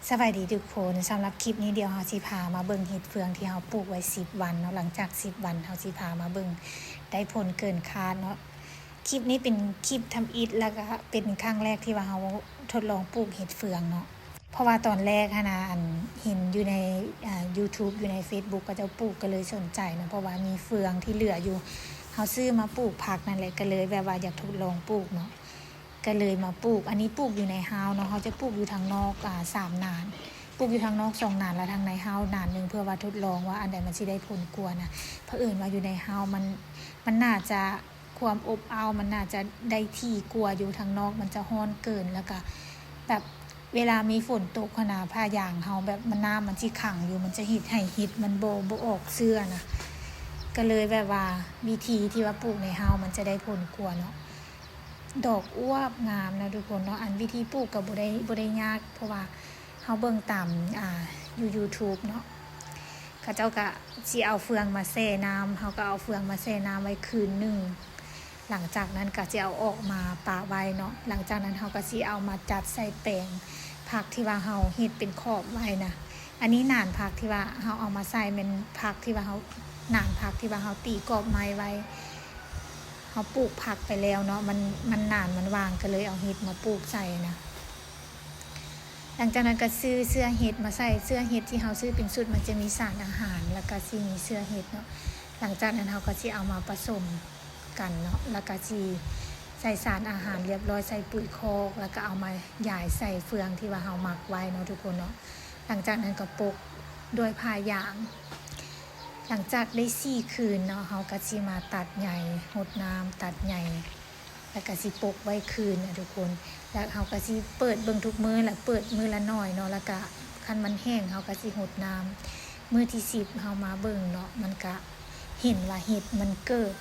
ສະບາຍດີທຸກຄົນ, ສຳລັບຄລິບນີ້ດຽວເຮົາຊິພາມາເບິ່ງເຫັດເຟືອງທີ່ເຮົາປູກໄວ້ສິບວັນເນາະ. ຫຼັງຈາກສິບວັນເຮົາຊິພາມາເບິ່ງໄດ້ຜົນເກີນຄາດເນາະ. ຄລິບນີ້ເປັນຄລິບທຳອິດ ແລ້ວກະເປັນຄັ້ງແລກທີ່ວ່າເຮົາທົດລອງປູກເຫັດເຟືອງເນາະ. ເພາະວ່າຕອນແລກຫັ້ນນະ ອັນ ເຫັນຢູ່ໃນ ອ່າ YouTube ຢູ່ໃນ Facebook ເຂົາເຈົ້າປູກ ກໍເລີຍສົນໃຈເນາະ, ເພາະວ່າມີເຟືອງທີ່ເຫຼືອຢູ່ ເຮົາຊື້ມາປູກຜັກນັ້ນແຫຼະ ກໍເລີຍແບບວ່າຢາກທົດລອງປູກເນາະ. ກໍເລີຍມາປູກ. ອັນນີ້ປູກຢູ່ໃນຮ້າວເນາະ, ເຮົາຈະປູກຢູ່ທາງນອກ ອາ ສາມໜານ, ປູກຢູ່ທາງນອກສອງໜານ ແລະ ທາງໃນຮ້າວໜານໜຶ່ງ ເພື່ອວ່າທົດລອງວ່າອັນໃດມັນຊິໄດ້ຜົນກວ່ານະ. ເຜີອິນວ່າຢູ່ໃນຮ້າວມັນ ມັນໜ້າຈະ ຄວາມອົບອ້າວມັນໜ້າຈະໄດ້ຖີ່ກວ່າ, ຢູ່ທາງນອກມັນຈະຮ້ອນເກີນ ແລ້ວກະແບບເວລາມີຝົນຕົກຫັ້ນນະ ຜ້າຢາງເຮົາແບບມັນ ນ້ຳມັນຊິຂັງຢູ່ ມັນຈະເຮັດໃຫ້ເຫັດມັນບໍ່ ບໍ່ອອກເຊື້ອນະ. ກໍເລີຍແບບວ່າວິທີທີ່ວ່າປູກໃນຮ້າວມັນຈະໄດ້ຜົນກວ່າເນາະ. ດອກອວບງາມນະທຸກຄົນເນາະ. ອັນວິທີປູກກໍບໍ່ໄດ້ ບໍ່ໄດ້ຍາກ ເພາະວ່າເຮົາເບິ່ງຕາມ ອ່າ ຢູ່ YouTube ເນາະ, ເຂົາເຈົ້າກະຊິເອົາເຟືອງມາແຊ່ນ້ຳ, ເຮົາກໍເອົາເຟືອງມາແຊ່ນ້ຳໄວ້ຄືນໜຶ່ງ, ຫຼັງຈາກນັ້ນກໍຊິເອົາອອກມາປະໄວ້ເນາະ. ຫຼັງຈາກນັ້ນເຮົາກໍຊິເອົາມາຈັດໃສ່ແປງຜັກທີ່ວ່າເຮົາເຮັດເປັນຂອບໄວ້ນະ. ອັນນີ້ໜານຜັກທີ່ວ່າເຮົາເອົາມາໃສ່ແມ່ນຜັກທີ່ວ່າເຮົາ ໜານຜັກທີ່ວ່າເຮົາຕີກອບໄມ້ໄວ້, ເຮົາປູກຜັກໄປແລ້ວເນາະ, ມັນ ມັນໜານມັນຫວ່າງ ກໍເລີຍເອົາເຫັດມາປູກໃສ່ນະ. ຫຼັງຈາກນັ້ນກໍຊື້ເຊື້ອເຫັດມາໃສ່, ເຊື້ອເຫັດທີ່ເຮົາຊື້ເປັນຊຸດ ມັນຈະມີສານອາຫານ ແລ້ວກໍຊິມີເຊື້ອເຫັດເນາະ. ຫຼັງຈາກນັ້ນເຮົາກໍຊິເອົາມາປະສົມກັນເນາະ, ແລ້ວກໍຊິໃສ່ສານອາຫານລຽບຮ້ອຍ ໃສ່ປຸ໋ຍຄອກ ແລ້ວກໍເອົາມາຢາຍໃສ່ເຟືອງທີ່ວ່າເຮົາໝັກໄວ້ເນາະທຸກຄົນເນາະ. ຫຼັງຈາກນັ້ນກໍປົກດ້ວຍຜ້າຢາງ. ຫຼັງຈາກໄດ້ສີ່ຄືນເນາະ, ເຮົາກໍຊິມາຕັດໃຍ, ຫົດນ້ຳ, ຕັດໃຍ ແລ້ວກະຊິປົກໄວ້ຄືນນະທຸກຄົນ. ແລ້ວເຮົາກະຊິເປີດເບິ່ງທຸກມື້ ແລ້ວເປີດມື້ລະໜ້ອຍເນາະ, ແລ້ວກະຄັນມັນແຫ້ງເຮົາກະຊິຫົດນ້ຳ. ມື້ທີສິບເຮົາມາເບິ່ງເນາະ, ມັນກະເຫັນວ່າເຫັດມັນເກີດ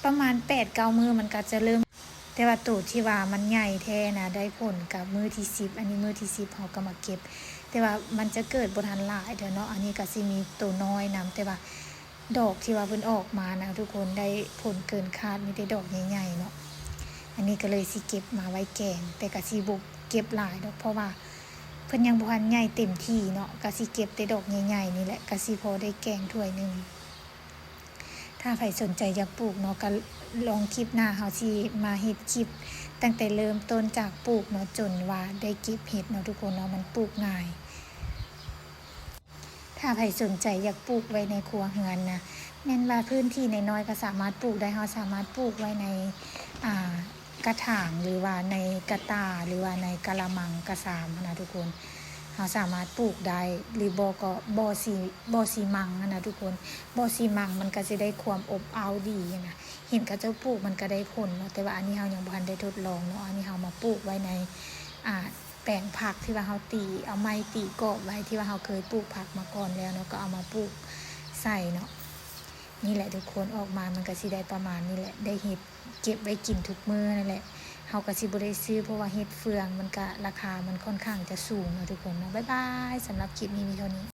ປະມານແປດເກົ້າມື້ມັນກະຈະເລີ່ມ, ແຕ່ວ່າໂຕທີ່ວ່າມັນໃຫຍ່ແທ້ນະ ໄດ້ຜົນກະມື້ທີສິບ. ອັນນີ້ມື້ທີສິບເຮົາກະມາເກັບ, ແຕ່ວ່າມັນຈະເກີດບໍ່ທັນຫຼາຍເທື່ອເນາະ. ອັນນີ້ກະຊິມີໂຕນ້ອຍນຳ, ແຕ່ວ່າ ດອກທີ່ວ່າເພິ່ນອອກມານະທຸກຄົນ ໄດ້ຜົນເກີນຄາດ, ມີແຕ່ດອກໃຫຍ່ໆເນາະ. ອັນນີ້ກໍເລີຍຊິເກັບມາໄວ້ແກງ, ແຕ່ກໍຊິບໍ່ເກັບຫຼາຍດອກ ເພາະວ່າເພິ່ນຍັງບໍ່ທັນໃຫຍ່ເຕັມທີ່ເນາະ, ກໍຊິເກັບແຕ່ດອກໃຫຍ່ໆນີ້ແຫຼະ, ກໍຊິພໍໄດ້ແກງຖ້ວຍໜຶ່ງ. ຖ້າໃຜສົນໃຈຢາກປູກເນາະ, ກໍລອງຄລິບໜ້າເຮົາຊິມາເຮັດຄລິບຕັ້ງແຕ່ເລີ່ມຕົ້ນຈາກປູກເນາະ, ຈົນວ່າໄດ້ເກັບເຫັດເນາະທຸກຄົນເນາະ, ມັນປູກງ່າຍ. ຖ້າໃຜສົນໃຈຢາກປູກໄວ້ໃນຄົວເຮືອນນະ, ແມ່ນວ່າພື້ນທີ່ນ້ອຍໆກໍສາມາດປູກໄດ້, ເຮົາສາມາດປູກໄວ້ໃນ ອ່າ ກະຖາງ ຫຼືວ່າໃນກະຕ່າ ຫຼືວ່າໃນກະລະມັງກະຊາມຫັ້ນນະທຸກຄົນ, ເຮົາສາມາດປູກໄດ້. ຫຼືບໍ່ກໍບໍ່ຊີ ບໍ່ຊີມັງຫັ້ນນະທຸກຄົນ, ບໍ່ຊີມັງມັນກໍຊິໄດ້ຄວາມອົບອ້າວດີຫັ້ນນະ. ເຫັນເຂົາເຈົ້າປູກມັນກໍໄດ້ຜົນເນາະ, ແຕ່ວ່າອັນນີ້ເຮົາຍັງບໍ່ທັນໄດ້ທົດລອງເນາະ. ອັນນີ້ເຮົາມາປູກໄວ້ໃນ ອ່າ ແປງຜັກທີ່ວ່າເຮົາຕີ ເອົາໄມ້ຕີກອບໄວ້ ທີ່ວ່າເຮົາເຄີຍປູກຜັກມາກ່ອນແລ້ວເນາະ, ກໍເອົາມາປູກໃສ່ເນາະ. ນີ້ແຫຼະທຸກຄົນ, ອອກມາມັນກໍຊິໄດ້ປະມານນີ້ແຫຼະ, ໄດ້ເຫັດເກັບໄວ້ກິນທຸກມື້ນັ້ນແຫຼະ. ເຮົາກໍຊິບໍ່ໄດ້ຊື້ ເພາະວ່າເຫັດເຟືອງມັນກະ ລາຄາມັນຂ້ອນຂ້າງຈະສູງເນາະທຸກຄົນເນາະ. ບາຍບາຍ, ສຳລັບຄລິບນີ້ມີເທົ່ານີ້.